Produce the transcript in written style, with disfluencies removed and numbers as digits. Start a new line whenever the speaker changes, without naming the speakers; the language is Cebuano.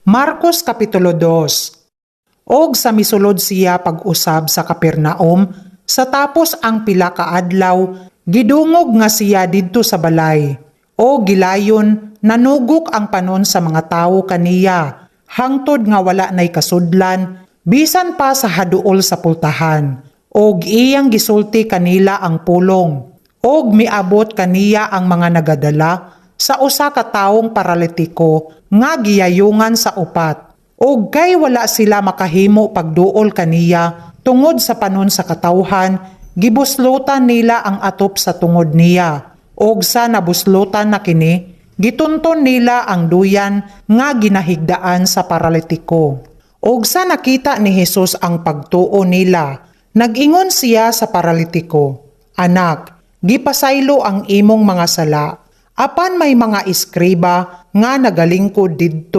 Marcos Kapitulo 2. Og sa misulod siya pag-usab sa Capernaum, sa tapos ang pila ka adlaw, gidungog nga siya didto sa balay. O gilayon, nanugok ang panon sa mga tawo kaniya, hangtod nga wala nay kasudlan, bisan pa sa haduol sa pultahan. Og iyang gisulti kanila ang pulong. Og miabot kaniya ang mga nagadala sa usa ka tawong paralitiko nga giyayungan sa upat. Og kay wala sila makahimo pagduol kaniya tungod sa panon sa katawhan, gibuslotan nila ang atop sa tungod niya. Og sa nabuslotan na kini, gitunton nila ang duyan nga ginahigdaan sa paralitiko. Og sa nakita ni Jesus ang pagtuo nila, nag-ingon siya sa paralitiko, "Anak, gipasaylo ang imong mga sala." Apan may mga eskriba nga nagalingkod didto.